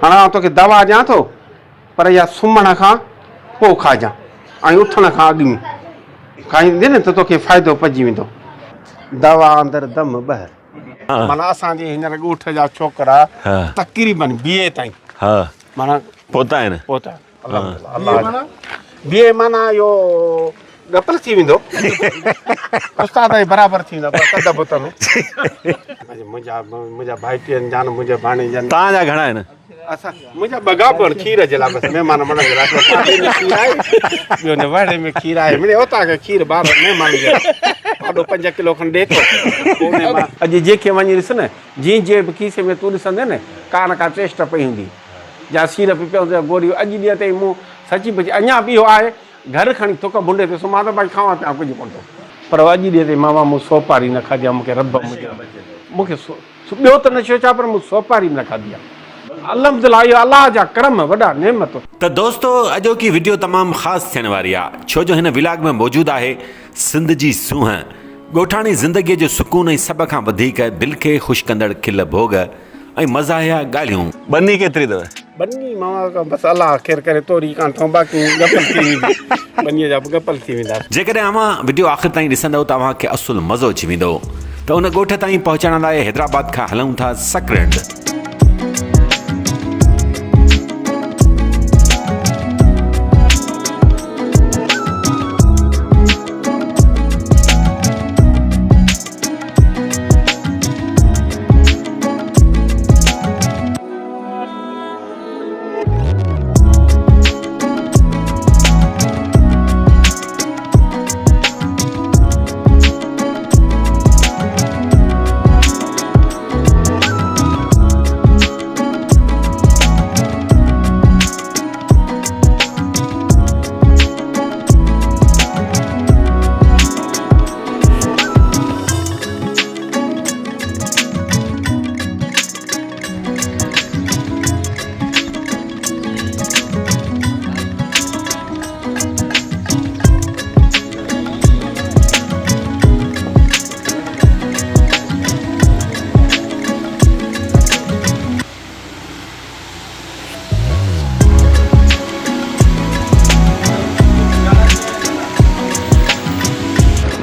هاڻ آئون توکي دوا ڏيان ٿو پر اها سمهڻ کان پوء کائجان ۽ اٿڻ کان اڳ ۾ کائيندين نه ته توکي فائدو پئجي ويندو. دوا اندر دم ٻهر. معنيٰ اسان جي هينئر ڳوٺ جا ڇوڪرا تقريبن بي اي تائين معنيٰ پهتا آهن. پهتا آهن. الحمدلله. بي اي معنيٰ اهو ڳپل ٿي ويندو. استاد جي برابر ٿي ويندا پر قد بت ۾. منهنجا منهنجا ڀائٽي آهن جان منهنجا ڀاڻيجا آهن. توهان جا گهڻا آهن؟ اسان منهنجا ٻه گابڻ کير جي لاء بس مهمان مڙن جي لاء هڪڙو پاڏي ۾ کير آهي ٻيو هن وهڙي ۾ کير آهي مڙئي اوطاق کي کير ٻار مهمان جي لاء پاڏو پنج ڪلو کن ڏي ٿو پوء انهي مان اڄ جنهن کي وڃي ڏس نه جنهن جي به کيسي ۾ تون ڏسندين نه ڪا نه ڪا ٽيسٽ پئي هوندي جا سيرپ پيو هوندو يا گوري اڄ ڏينهن تائين مون سچي پچي اڃا به اهو آهي گهر کڻي ٿڪ ڀونڊي تي سمهان ته باقي کاوان پيان ڪجهه ڪونه ٿو پر اڄ ڏينهن تائين ماما مون سوپاري نه کاڌي آهي مون کي رب منهنجو مون کي ٻيو ته نشو ڇا پر مون سوپاري به نه کاڌي آهي الحمدلله اهو الله جا ڪرم وڏا نعمت. ته دوستو اڄوڪي وڊيو تمام خاص ٿيڻ واري آ ڇو جو هن ولاگ ۾ موجود آهي سنڌ جي سونهن، ڳوٺاڻي زندگي جو سڪون ۽ سڀ کان وڌيڪ دل کي خوش ڪندڙ کل ڀوڳ ۽ مزاحيه ڳالهيون. ٻني ڪيتري اٿو؟ ٻني ماما بس الله خير ڪري توري ڪانه اٿئون باقي ڳپل ٿي ويندي ٻنيء جا به ڳپل ٿي ويندا. جيڪڏهن اوهان وڊيو آخر تائين ڏسندؤ ته اوهان کي اصل مزو اچي ويندو ته ان ڳوٺ تائين پهچڻ لاء حيدرآباد کان هلون ٿا سڪرنڊ.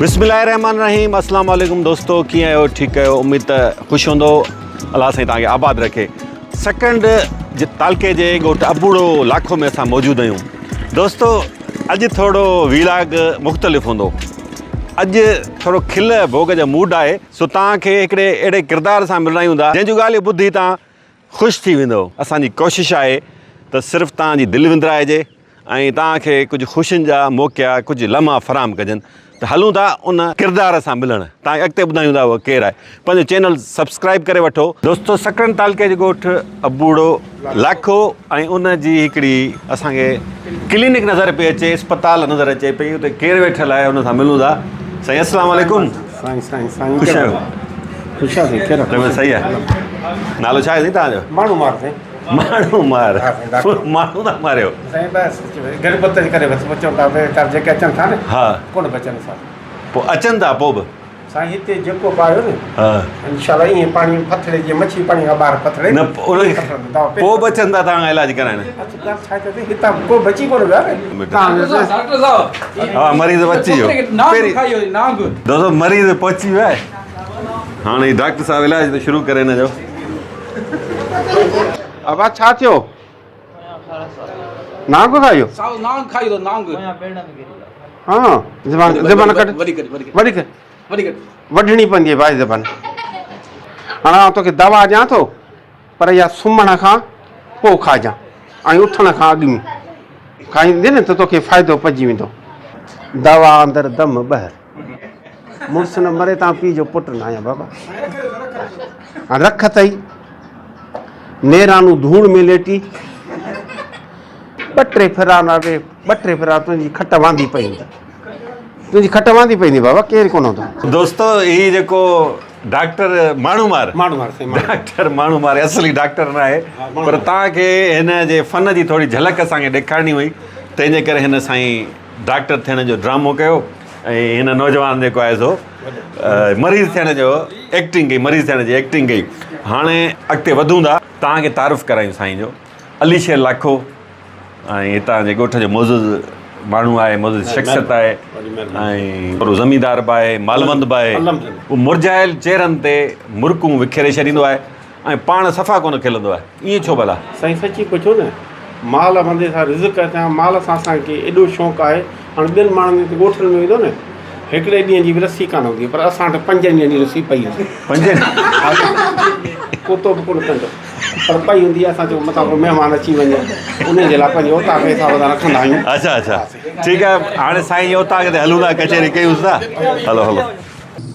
بسم الله الرحمن الرحيم السلام عليڪم دوستو ڪيئن آهيو ٺيڪ آهيو اميد ته خوش هوندو الله سائين توهان کي آباد رکي سڪرنڊ تعلقي جي ڳوٺ ابوڙو لاکو ۾ اسان موجود آهيون دوستو اڄ ٿورو ويلاگ مختلف هوندو اڄ ٿورو کل ڀوڳ جو موڊ آهي سو توهان کي هڪڙي اهڙي ڪردار سان ملرايون ٿا جنهن جون ڳالهيون ٻڌي توهان خوش ٿي ويندؤ. اسان جي ڪوشش آهي ته صرف توهان جي دل وندرائجي ۽ توهان کي ڪجهه خوشين جا موقعا ڪجهه لمحا فراهم ڪجن ته هلون ٿا ان ڪردار سان ملڻ توهان کي اڳتي ٻڌايون ٿا اهو ڪير آهي پنهنجو چينل سبسڪرائب ڪري وٺو. دوستو سڪرنڊ تعلقي جو ڳوٺ ابوڙو لاکو ۽ ان جي هڪڙي اسان کي ڪلينڪ نظر پئي اچي اسپتال نظر اچي پئي اتي ڪير ويٺل آهي ان سان ملون ٿا سائين السلام عليڪم. سائين سائين سائين خوش آهيو؟ خوش آهيان سائين ڪهڙا طبيعت صحيح آهي نالو ڇا آهي سائين توهان جو؟ ماڻهو مار سائين ماڻهو مار ماڻهو ٿا ماريو سائين بس غربت جي ڪري بس بچون ٿا ويچار جيڪي اچن ٿا نه ها ڪونه بچن سا پوء اچن ٿا پوء به سائين هتي جيڪو به آيو نه ها انشاء الله ائين پاڻي ڦٿڙي جيئن مڇي پاڻي کان ٻاهر ڦٿڙي نه پوء به اچن ٿا توهان کان علاج ڪرائڻ ڳالهه ڇا ٿي هتان ڪو بچي ڪونه ويو آهي ڊاڪٽر صاحب ها مريض بچي ويو نانگ کائي ويو نانگ دوستو مريض پهچي ويو آهي هاڻي ڊاڪٽر صاحب علاج ته شروع ڪري هن جو ابا ڇا ٿيو نانگ کائي ويو صاحب نانگ کائي ويو نانگ ها زبان زبان ڪڍ وڏي ڪڍ وڏي وڏي ڪڍ وڏي ڪڍ وڍڻي پوندي ڀائي زبان هاڻي آئون توکي دوا ڏيان ٿو پر اها سمهڻ کان پوء کائجان ۽ اٿڻ کان اڳ ۾ کائيندين نه ته توکي فائدو پئجي ويندو. دوا اندر دم ٻهر. مڙس نه مري تان پيء جو پٽ نه آهيان بابا. هاڻ رک اٿئي. نيرانو ڌوڙ ۾ ليٽي. ٻه ٽي ڦرا نه ٻه ٽي ڦرا تنهنجي کٽ واندي پئي هوندي. تنهنجي کٽ واندي پئي هوندي بابا ڪير ڪونه هوندو. دوستو هي جيڪو ڊاڪٽر ماڻهو مار ماڻهو مار سائين ڊاڪٽر ماڻهو مار اصلي ڊاڪٽر نه آهي پر توهان کي هن جي فن جي ٿوري جهلڪ اسان کي ڏيکارڻي هئي تنهن جي ڪري هن سائين ڊاڪٽر ٿيڻ جو ڊرامو ڪيو ۽ هن نوجوان جيڪو آهي سو مريض ٿيڻ جو ايڪٽنگ ڪئي مريض ٿيڻ جي ايڪٽنگ ڪئي هاڻي اڳتي وڌون ٿا. توهان کي تعارف ڪرايون سائين جو علي شير لاکو ۽ هتان جي ڳوٺ جو معزز ماڻهو آهي معزز شخصيت آهي ۽ وڏو زميندار به آهي مالوند به آهي هو مرجهايل چهرن تي مرڪون وکيري ڇڏيندو آهي ۽ پاڻ صفا ڪونه کلندو آهي ائين ڇو ڀلا؟ سائين سچي پڇو نه مال بندي سان رزق اسان مال سان اسان کي ايڏو شوق آهي هاڻي ٻين ماڻهن جي ڳوٺن ۾ ويندو نه هڪڙي ڏينهن جي به رسي ڪانه هوندي پر اسان وٽ پنجن ڏينهن جي رسي پئي هوندي. پنجن ڪتو به ڪونه ڪندو پر پئي هوندي اسان چئون متان ڪو مهمان اچي وڃي انهي جي لاء پنهنجي اوطاق جي حساب سان رکندا آهيون. اڇا اڇا ٺيڪ آهي هاڻي سائين جي اوطاق تي هلون ٿا ڪچهري ڪيونس ٿا هلو هلو.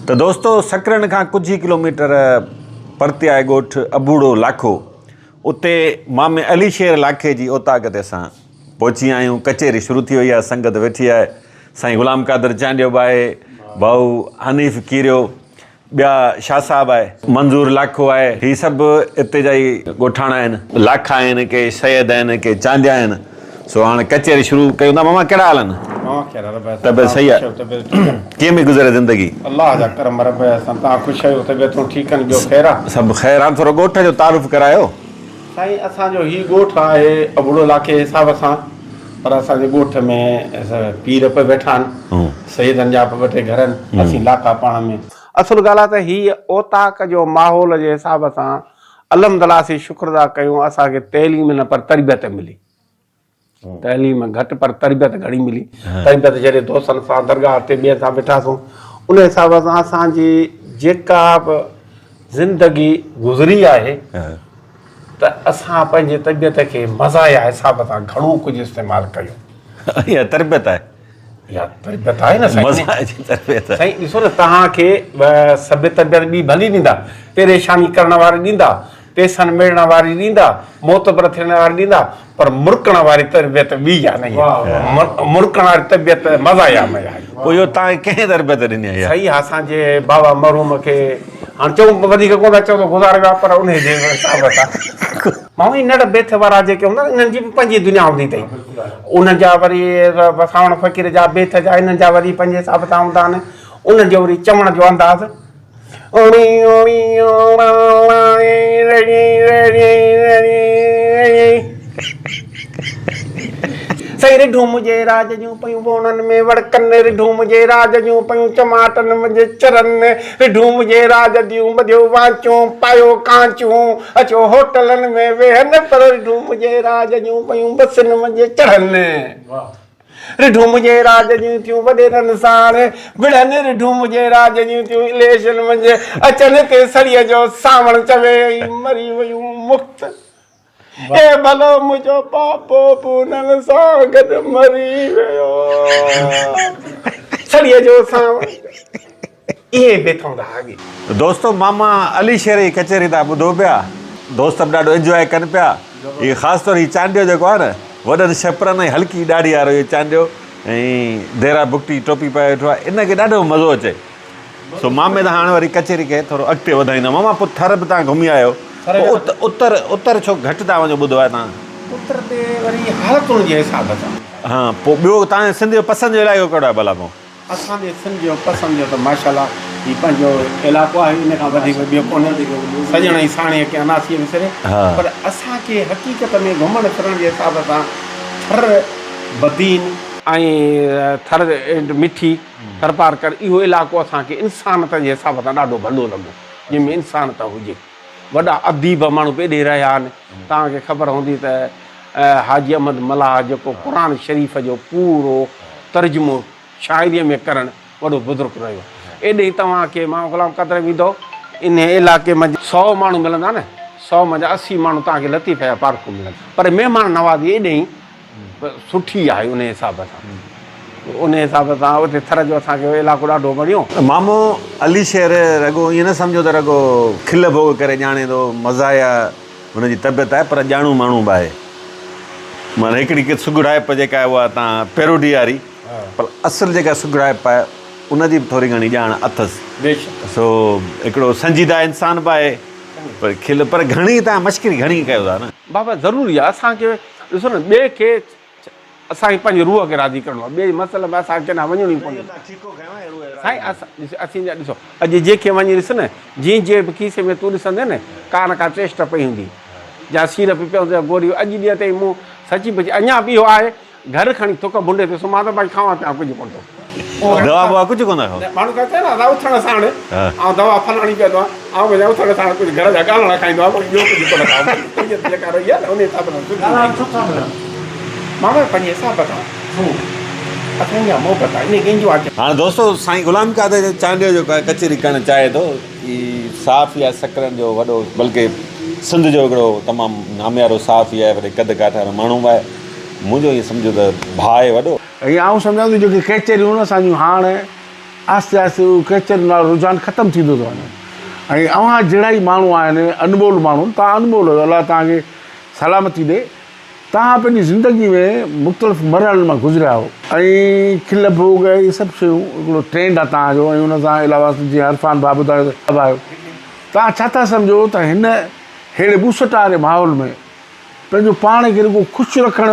ته دوستو سڪرنڊ کان ڪجهه ئي ڪلوميٽر پرتي آهي ڳوٺ ابوڙو لاکو اتي مامي علي شير لاکي جي اوطاق تي اسان پهچي آيا آهيون ڪچهري شروع ٿي وئي آهي سنگت ويٺي آهي سائين غلام قادر چانڊيو به آهي ڀائو حنيف ڪيريو ٻيا شاهه صاحب آهي منظور لاکو آهي هي سڀ اتي جا ئي ڳوٺاڻا آهن لاکا آهن ڪي سيد آهن ڪي چانڊيا آهن سو هاڻ ڪچهري شروع ڪيون ٿا ماما ڪهڙا حال آهن طبيعت صحيح آهي ڪيئن پئي گذري زندگي الله جا ڪرم رب اسان تان خوش آهيو طبيعتون ٺيڪ آهن ٻيو خير آهي سڀ خير آهن ٿورو ڳوٺ جو تعارف ڪرايو. سائين اسان جو هي ڳوٺ آهي ابڙو لاکي حساب سان پر اسان جي ڳوٺ ۾ پير به ويٺا آهن سيدن جا به ٻه ٽي گهر آهن اسين لاکا پاڻ ۾. اصل ڳالهه آهي ته هي اوطاق جو ماحول جي حساب سان الحمدلله اسين شڪر ادا ڪيون اسان کي تعليم نه پر تربيت ملي. تعليم گهٽ پر تربيت گهڻي ملي. تربيت جڏهن دوستن سان درگاهه تي ٻين سان ويٺاسون ان حساب سان اسان جي جيڪا به زندگي گذري آهي ته اسان پنهنجي طبيعت کي مزاحيه حساب سان گهڻو ڪجهه استعمال ڪيو. اها تربيت آهي. اها تربيت آهي نه سائين. مزاح جي تربيت آهي. سائين ڏسو نه توهان کي سڀ تربيت ٻي ڀلي ڏيندا، پريشاني ڪرڻ واري ڏيندا، پيسن ميڙڻ واري ڏيندا، معتبر ٿيڻ واري ڏيندا، پر مرڪڻ واري تربيت ٻي آ نه اها. مرڪڻ واري تربيت مزاحيه ۾ آهي. پوء اهو توهان کي ڪنهن تربيت ڏني آهي اها؟ سائين اسان جي بابا مرحوم کي هاڻ چئون وڌيڪ ڪونه ٿا چئون ته گذاري ويا پر انهي جي حساب سان. ماڻهو هي نڙ بيت وارا جيڪي هوندا آهن انهن جي به پنهنجي دنيا هوندي اٿئي. انهن جا وري وساوڻ فقير جا بيت جا انهن جا وري پنهنجي حساب سان هوندا آهن. انهن جو وري چوڻ جو انداز. سائين رڍون منهنجي راڄ جون پيون ووڻن ۾ وڙڪن، رڍون منهنجي راڄ جون پيون چماٽن منجهه چرن، رڍون منهنجي راڄ جون ٻڌيو وانچون، پايو ڪانچون، اچو هوٽلن ۾ ويهن، پر رڍون منهنجي راڄ جون پيون بسن منجهه چڙهن. رڍون منهنجي راڄ جون ٿيون وڏيرن ساڻ وڙهن، رڍون منهنجي راڄ جون ٿيون اليڪشن منجهه اچن، تي سڙيء جو سانوڻ چوي ۽ مري ويون مفت. اي ڀلو منهنجو بابو به انهن سان گڏ مري ويو. سڙيء جو سانوڻ اهي به ٿوندا اڳي. دوستو ماما علي شير جي ڪچهري تان ٻڌو پيا دوست به ڏاڍو انجواء ڪن پيا هي خاص طور هي چانڊيو جيڪو آهي نه وڏن شپرن ۽ هلڪي ڏاڙهي وارو هي چانڊيو ۽ ديرا بگٽي ٽوپي پائي ويٺو آهي ان کي ڏاڍو مزو اچي سو مامي ته هاڻي وري ڪچهري کي ٿورو اڳتي وڌائيندا ماما پوء ٿر به تان گهمي آيو پوء اتر اتر ڇو گهٽ تان وڃو ٻڌو آهي تان. اتر تي وري حالتن جي حساب سان. ها پوء ٻيو تان سنڌ جو پسند جو علائقو ڪهڙو آهي ڀلا پوء. اسان جي سنڌ جو پسند جو ته ماشاء الله هي پنهنجو علائقو آهي ان کان وڌيڪ ٻيو ڪونهي سڄڻ ۽ ساڻيهه ڪي اناسيء وسري پر اسان کي حقيقت ۾ گهمڻ ڦرڻ جي حساب سان ٿر بدين ۽ ٿر مٺي ٿرپارڪر اهو علائقو اسان کي انسانت جي حساب سان ڏاڍو ڀلو لڳو جنهن ۾ انسانت هجي وڏا اديب ماڻهو به ايڏي رهيا آهن توهان کي خبر هوندي ته حاجي احمد ملاح جيڪو قرآن شريف جو پورو ترجمو شاعريء ۾ ڪرڻ وڏو بزرگ رهيو. ايڏي توهان کي مان غلام قادر ويندو انهي علائقي منجهه سئو ماڻهو ملندا نه سئو منجهه 80 ماڻهو توهان کي لطيف جا پارکو ملندا پر مهمان نوازي ايڏي سٺي آهي انهي حساب سان انهي حساب سان اتي ٿر جو اسان کي علائقو ڏاڍو وڻيو. مامو علي شير رڳو ائين نه سمجهو ته رڳو کل ڀوڳ ڪري ڄاڻي ٿو مزاحيه هن جي طبيعت آهي پر ڄاڻو ماڻهو به آهي. معنيٰ هڪڙي سگهڙائپ جيڪا آهي اها تان پيروڊي واري پر اصل جيڪا سگهڙائپ آهي ان جي به ٿوري گهڻي ڄاڻ اٿس. سو هڪڙو سنجيده انسان به آهي پر کل پر گهڻي تان مشڪري گهڻي ڪيو ٿا نه. بابا ضروري آهي اسان کي ڏسو نه ٻئي کي اسان کي پنهنجي روح کي راضي ڪرڻو آهي ٻئي مسئلي ۾ اسان کي ڪيڏانهن وڃڻو ئي ڪونهي. سائين اسان اسين ڏسو اڄ جنهن کي وڃي ڏس نه جنهن جي به کيسي ۾ تون ڏسندين نه ڪا نه ڪا ٽيسٽ پئي هوندي. يا سيرپ پيئون يا گوريون اڄ ڏينهن تائين مون سچي پچي اڃا به اهو آهي گهر کڻي ٿڪ ڀنڊي تي سمهان ٿو باقي کاوان پيان ڪجهه ڪونه ٿو. دوا بوا ڪجهه ڪونه ٿا کائو؟ ماڻهو ڪا چئن ها اٿڻ ساڻ آئون دوا فلاڻي پيئندو آهيان آئون به اٿڻ ساڻ ڪجهه گهر جا ڳالهڻا کائيندو آهيان باقي ٻيو ڪجهه ڪونه کائان منهنجي طبيعت جيڪا رهي آهي نه ان حساب سان سٺي ڳالهائڻ ڇو ٿا ملن؟ ماما پنهنجي حساب سان ڇو اسان جا محبت آهي انهي ڪنهن جو آچ. هاڻ دوستو سائين غلام قادر چانڊيو جو ڪچهري ڪرڻ چاهي ٿو هي صحافي آهي سڪرنڊ جو وڏو بلڪه سنڌ جو هڪڙو تمام ناميارو صحافي آهي وڏي قد ڪاٺ وارو ماڻهو به آهي منهنجو ائين سمجهو ته ڀاء آهي وڏو. ۽ آئون سمجهان ٿو جيڪي ڪچهريون آهن اسان جون هاڻ آهستي آهستي اهو ڪچهرين وارو رجحان ختم ٿيندو ٿو وڃي ۽ اوهان جهڙا ئي ماڻهو آهن انمول ماڻهو توهان انمول آهيو الله توهان کي سلامتي ڏي توهان پنهنجي زندگي ۾ مختلف مرحلن مان گذريا آهيو ۽ کل ڀوڳ اهي سڀ شيون هڪڙو ٽرينڊ آهي توهان جو ۽ ان سان علاوه جيئن عرفان ڀاء ٻڌايو ته آهيو توهان ڇا ٿا سمجهو ته هن ههڙي ٻوسٽ واري ماحول ۾ پنهنجو پاڻ کي رڳو خوش رکڻ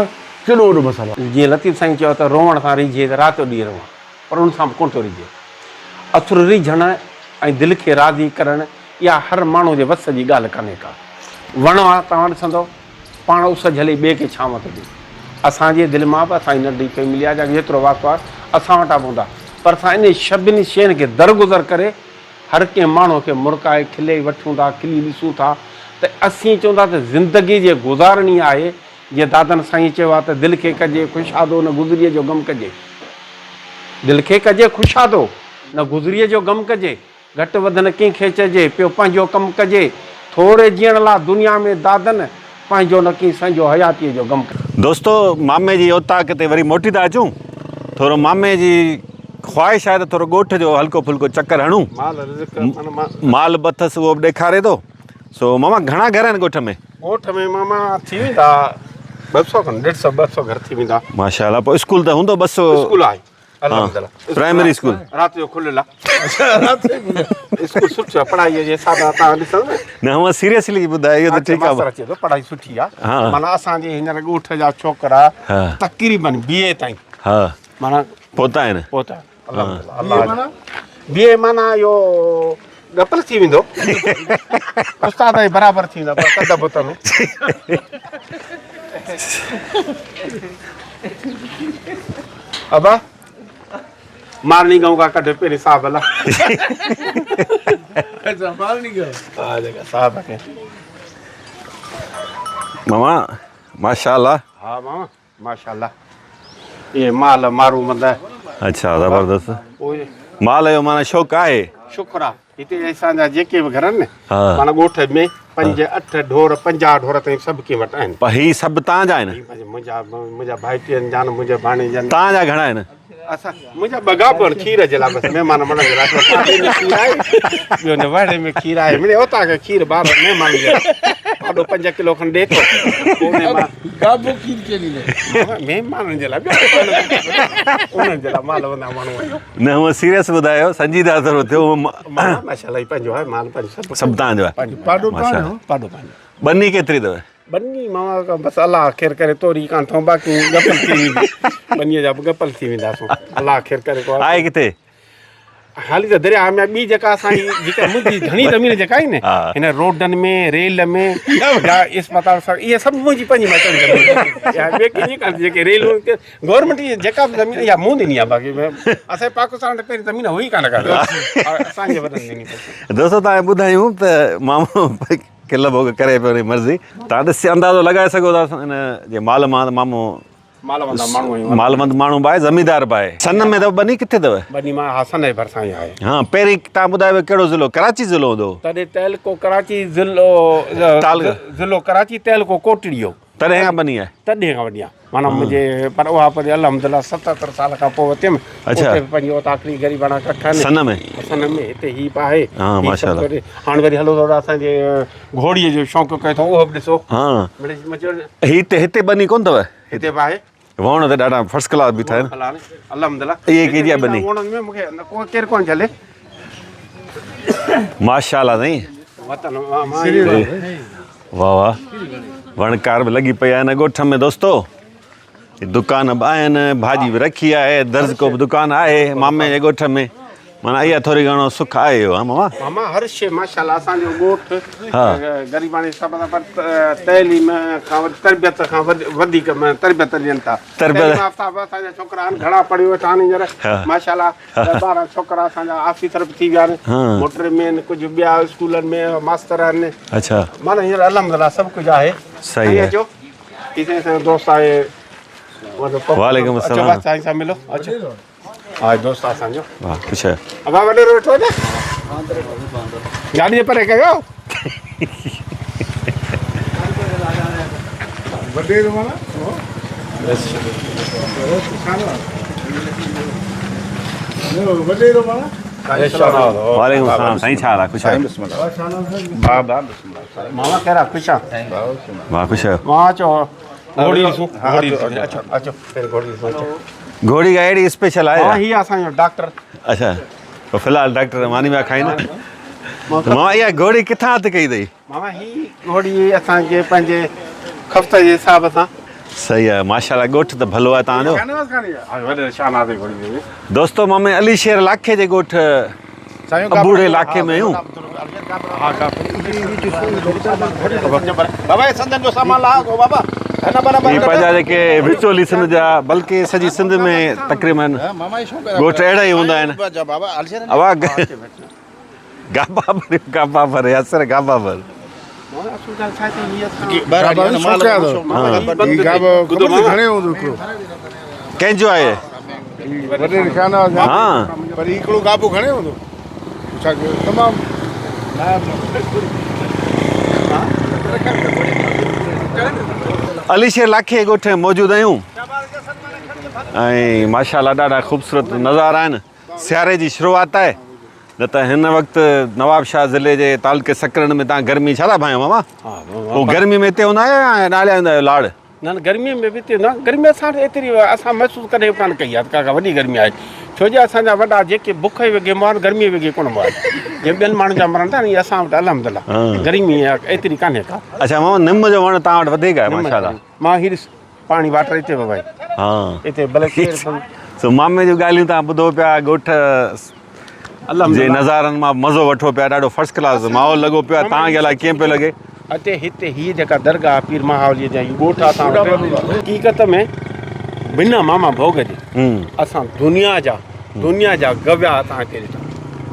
ڪيڏو وڏو مسئلو آهي. جيئن لطيف سائين چيو ته روئڻ سان ريجهي ته رات جو ڏينهن روئان پر ان سان به ڪونه ٿو ريجهي. اٿر ريجهڻ ۽ دل کي راضي ڪرڻ اها هر ماڻهو جي وس جي ڳالهه ڪانهي ڪا. وڻ آ توهان ڏسندؤ پاڻ اس جهلي ٻئي کي ڇانو ٿو ڏي. اسان جي دل مان به اسان جي ننڍي فيملي آ جا جيترو واسطو آ اسان وٽان به هوندا پر اسان انهن سڀني شين کي درگذر ڪري هر ڪنهن ماڻهوء کي مرڪائي کلي وٺون ٿا، کلي ڏسون ٿا ته اسين چون ٿا ته زندگي جي گذارڻي آهي، جيئن دادن سائينء چيو آهي ته دل کي ڪجي خوشادو نه گذريء جو غم ڪجي. دل کي ڪجي خوشادو نه گذريء جو غم ڪجي، گهٽ وڌ نه ڪنهن کي چئجي، پيو پنهنجو ڪم ڪجي، ٿوري جيئڻ لا دنيا ۾ دادن، پنهنجو نه ڪنهن سنجو حياتيء جو غم ڪجي. دوستو مامي جي اوطاق تي وري موٽي ٿا اچون. ٿورو مامي جي خواهش آهي ته ٿورو ڳوٺ جو هلڪو ڦلڪو چڪر هڻون. مال رزق معنيٰ. مال به اٿس اهو به ڏيکاري ٿو. سو ماما گهڻا گهر آهن ڳوٺ ۾؟ ڳوٺ ۾ ماما ٿي ويندا 200 کن 150 200 گهر ٿي ويندا. ماشاءالله پوء اسڪول ته هوندو 200. اسڪول آهي. الحمدلله پرائمري اسڪول رات جو کليل آ اسڪول سٺو آ پڙهائي جي حساب سان تان ڏسو نه نه هو سيريسلي ٻڌايو اهو ته ٺيڪ آ ماستر اچي ٿو پڙهائي سٺي آ معنيٰ اسان جي هينئر ڳوٺ جا ڇوڪرا تقريبن بي اي تائين ها معنيٰ پهتا آهن پهتا الحمدلله الله بي اي معنيٰ اهو ڳپل ٿي ويندو استاد جي برابر ٿي ويندا پر قد بت ۾ ابا مارني گئون کا ڪڍ پهرين صاحب لا اچھا مارني گئون ها جيڪا صاحب کي ماما ماشاءالله ها ماما ماشاءالله اي مال مارو مند اچھا زبردست مال جو معنی شوق آهي شڪر آ هتي اسان جا جيڪي به گهر آهن نه معنی ڳوٺ ۾ 5 8 ڍور 50 ڍور تائين سڀ ڪنهن وٽ آهن پر هي سڀ تان جا آهن منهنجا منهنجا ڀائٽين جا منهنجا ڀاڻيجن تان جا گهڻا آهن اسان منهنجا ٻه گابڻ کير جي لاء بس مهمان مڙن جي لاء پاڏي ۾ کير آهي ٻيو نه وهڙي ۾ کير آهي مڙي اوطاق کي کير ٻار مهمان جي لاء پاڏو 5 ڪلو کن ڏي ٿو پوء ان مان گابو کير ڪين ڏيندو مهمانن جي لاء ٻيو انهن جي لاء مال وندا ماڻهو آهيون نه هو سيريس ٻڌايو سنجيده ٿورو ٿيو مال ماشاءالله هي پنهنجو آهي مال پنهنجو سڀ سڀ تان جو آهي پاڏو پنهنجو پاڏو پنهنجو ٻني ڪيتري اٿو ٻني مان ڪا بس الله خير ڪري توري ڪان ٿو باقي ڳپل ٿي ويندي ٻني جا به ڳپل ٿي وينداسون الله خير ڪري ڪو آهي ڪٿي حالي ته درياء ۾ ٻي جيڪا اسان جي جيڪا منهنجي گهڻي زمين جيڪا آهي نه هن روڊن ۾ ريل ۾ يا اسپتال سان اهي سڀ منهنجي پنهنجي مٽن زمين يا ٻي ڪنهن جي ڪانه جيڪي ريلون گورنمينٽ جي جيڪا به زمين اها مون ڏني آهي باقي اسان جي پاڪستان ۾ پهرين زمين هئي ڪانه ڪا اسان جي وڏن ڏني دوستو تان ٻڌايون ته مامو کل ڀوڳ ڪري پيو ان مرضي تان ڏسي اندازو لڳائي سگهو ٿا ان جي مال مان ته مامو مالوند ماڻهو آهيون مالوند ماڻهو به آهي زميندار به آهي سن ۾ ته ٻني ڪٿي اٿو ٻني مان ها سن جي ڀرسان ئي آهي ها پهرين تان ٻڌايو ڪهڙو ضلعو ڪراچي ضلعو هوندو تڏهن تعلقو ڪراچي ضلعو ضلعو ڪراچي تعلقو ڪوٽڙي هو تڏهن کان ٻني آهي تڏهن کان وڏي آهي معنيٰ منهنجي پر اها پر الحمدلله 77 سال کان پوء ورتيم اڇا اتي پنهنجي اوطاقڙي غريباڻا ڪک آهن سن ۾ سن ۾ هتي هي به آهي ها ماشاءالله هاڻ وري هلو ٿورا اسان جي گهوڙي جو شوق ڪيو اٿئون اهو به ڏسو ها هتي هتي ٻني ڪونه اٿو هتي به آهي ووڻ ته ڏاڍا فرسٽ ڪلاس بيٺا آهن الحمدلله اهي ڪنهن جي آهي ٻني ووڻن ۾ مونکي ڪو ڪير ڪونه جهلي ماشاءالله سائين وطن واه واه وڻڪار به لڳي پئي آهي هن ڳوٺ ۾ دوستو دڪان به آهن ڀاڄي به رکي آهي درزڪو به دڪان آهي مامي جي ڳوٺ ۾ معنيٰ اها ٿوري گهڻو سک آهي اهو ها ماما. ماما هر شيء ماشاءالله اسان جو ڳوٺ غريباڻي حساب سان پر تعليم کان وڌ تربيت کان وڌيڪ تربيت ڏين ٿا تعليم يافته به اسان جا ڇوڪرا آهن گهڻا پڙهيو ويٺا آهن هينئر ماشاءالله 10 12 ڇوڪرا اسان جا آفيسر به ٿي ويا آهن موٽر مين ڪجهه ٻيا اسڪولن ۾ ماستر آهن اڇا معنيٰ هينئر الحمدلله سڀ ڪجهه آهي صحيح آهي اچو هي سائين اسان جو دوست آهي وعليڪم السلام اچو سائين سان ملو اچو آء دوست آ اسان جو. واه خوش آهيو. ابا وڏيرو ويٺو نه گاڏي جي پري ڪيو. وڏيرو معنيٰ وڏيرو معنيٰ وعليڪم السلام سائين ڇا حال آ خوش آهيو. ماما خير آ خوش آ. واه خوش آهيو. ماما اچو گهوڙي ڏسون گهوڙي ڏسون اچو اچو پهرين گهوڙي ڏسون اچو. گهوڙي ڪا اهڙي اسپيشل آهي ها هي اسان جو ڊاڪٽر. اڇا في الحال ڊاڪٽر ماني پيا کائين. ماما اها گهوڙي ڪٿان هٿ ڪئي اٿئي؟ ماما هي گهوڙي اسان جي پنهنجي کپت جي حساب سان. صحيح آهي ماشاءالله ڳوٺ ته ڀلو آهي توهان جو. دوستو مامي علي شير لاکي جي ڳوٺ ابوڙي لاکي ۾ آهيون. هي پنهنجا جيڪي وچولي سنڌ جا بلڪه سڄي سنڌ ۾ تقريبن ڳوٺ اهڙا ئي هوندا آهن. اوا گابا ڀر گابا ڀر ياسر گابا ڀر. ڪنهن جو آهي؟ ها علي شير لاکي جي ڳوٺ ۾ موجود آهيون ۽ ماشاءالله ڏاڍا خوبصورت نظارا آهن سياري جي شروعات آهي نه ته هن وقت نوابشاهه ضلعي جي تعلقي سڪرنڊ ۾ تان گرمي ڇا ٿا ڀانيو ماما پوء گرمي ۾ هتي هوندا آهيو يا ڏاڙهيا هوندا آهيو لاڙ؟ نه نه گرمي ۾ به هتي نه گرمي اسان وٽ ايتري اسان محسوس ڪڏهن به ڪانه ڪئي آهي ته ڪا ڪا وڏي گرمي آهي ڇو جو اسان جا وڏا جيڪي بک وگهي مئا آهن گرمي وگهي ڪونه مئا آهن جيئن ٻين ماڻهن جا مرن ٿا نه اسان وٽ الحمدلله گرمي ايتري ڪانهي ڪا. اڇا ماما نم جو وڻ تان وٽ وڌيڪ آهي ماشاءالله. مان هي ڏس پاڻي واٽر اتي به وهي. ها اتي ڀلي ڪير به. سو مامي جون ڳالهيون تان ٻڌو پيا ڳوٺ جي نظارن مان مزو وٺو پيا ڏاڍو فرسٽ ڪلاس ماحول لڳو پيو آهي تان کي الائي ڪيئن پيو لڳي. اتي هتي هي جيڪا درگاهه پير مهاولي جا هي ڳوٺ اسان وٽ حقيقت ۾ بنا ماما ڀوڳ جي اسان دنيا جا دنيا جا گويا اسان هتي ڏٺا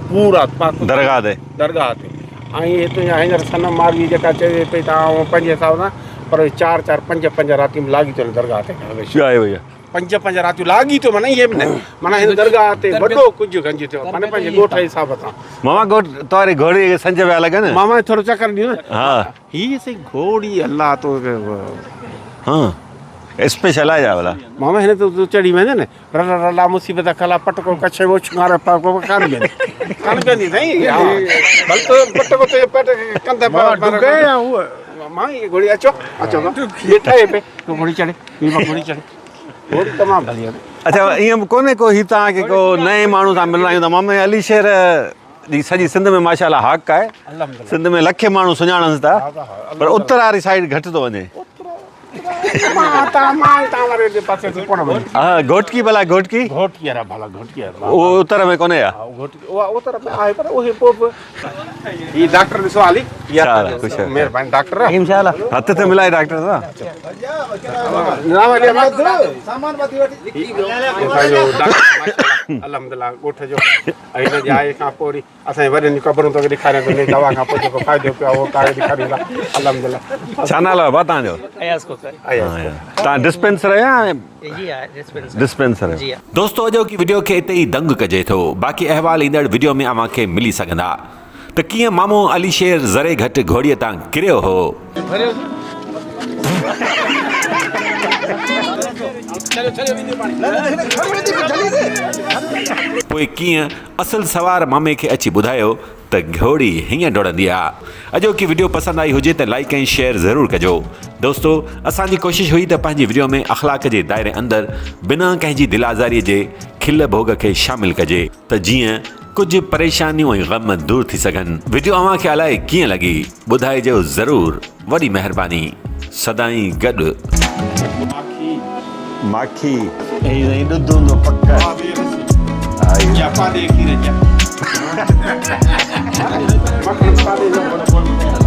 پورا پاڪستان درگاهه تي درگاهه تي ۽ هتي جا هينئر صنم ماروي جيڪا چوي پئي ته آئون پنهنجي حساب سان پر اهي چار چار پنج پنج راتيون به لاڳيتو هن درگاهه تي آيو. پنج پنج راتيون لاڳيتو معنيٰ ائين به نه معنيٰ هن درگاهه تي وڏو ڪجهه گنج ٿيو معنيٰ پنهنجي ڳوٺ جي حساب سان. ماما ڳوٺ تواري گهوڙي کي سنج پيا لڳن. ماما ٿورو چڪر ڏيو نه. ها. هي سائين گهوڙي الله تو ها اسپيشل آهي جا ڀلا. ماما هن تي تو چڙهي وڃ نه رلا رلا مصيبت کلا پٽڪو ڪڇ اوڇنگار پاڪو ڪان بيندي ڪان بيندي سائين ها ڀل تو پٽڪو تو پٽ ڪنڌ پر ڊگهي يا هو مان هي گهوڙي اچو اچو هي ٺهي پئي گهوڙي چڙهي هي گهوڙي چڙهي گهوڙي تمام ڀلي آهي. اڇا ائين به ڪونهي ڪو هي توهان کي ڪو نئين ماڻهو سان ملڻ آيون ته مامي علي شير جي سڄي سنڌ ۾ ماشاءالله هاڪ آهي سنڌ ۾ لکين ماڻهو سڃاڻنس ٿا پر اتر واري سائيڊ گهٽ ٿو وڃي. ها گهوٽڪي ڀلا گهوٽڪي اهو اتر ۾ ڪونهي ڇا؟ هي ڊاڪٽر ڏسو حالي مهرباني ڊاڪٽر هٿ ته ملائي ڊاڪٽر سان. الحمدلله ڳوٺ جو ۽ هن جي آئي کان پوء وري اسان جي وڏن جون قبرون توکي ڏيکاريان ٿو دوا کان پوء جيڪو فائدو پيو اهو توهان کي ڏيکاريون ٿا الحمدلله. ڇا نالو آهي ڀاء توهان جو؟ اياز کوکر. اياز کوکر. توهان ڊسپينسر آهيو يا جي ها ڊسپينسر. ڊسپينسر آهيو. جي ها. دوستو اڄوڪي وڊيو کي اتي ئي دنگ ڪجي ٿو باقي احوال ايندڙ وڊيو ۾ اوهان کي ملي سگهندا ته ڪيئن مامو علي شير ذري گهٽ گهوڙي تان ڪريو هو. پوء ڪيئن اصل سوار مامي کي اچي ٻڌايو ته گهوڙي هيئن ڊوڙندي آ. اڄوڪي وڊيو پسند آئي هجي ته لائيڪ ۽ شيئر ضرور ڪجو. دوستو اسان جي ڪوشش هئي ته پنهنجي وڊيو ۾ اخلاق جي دائري اندر بنا ڪنهن جي دل آزاري جي کل ڀوڳ کي شامل ڪجي ته جيئن ڪجهه پريشانيون ۽ غم دور ٿي سگهن. وڊيو اوهان کي الائي ڪيئن لڳي ٻڌائجو ضرور. وڏي مهرباني. سدائين گڏ. ماکي. هي سائين ڏڌ هوندو پڪ. يا پاڏي کير جا. مکڻ پاڏي جو.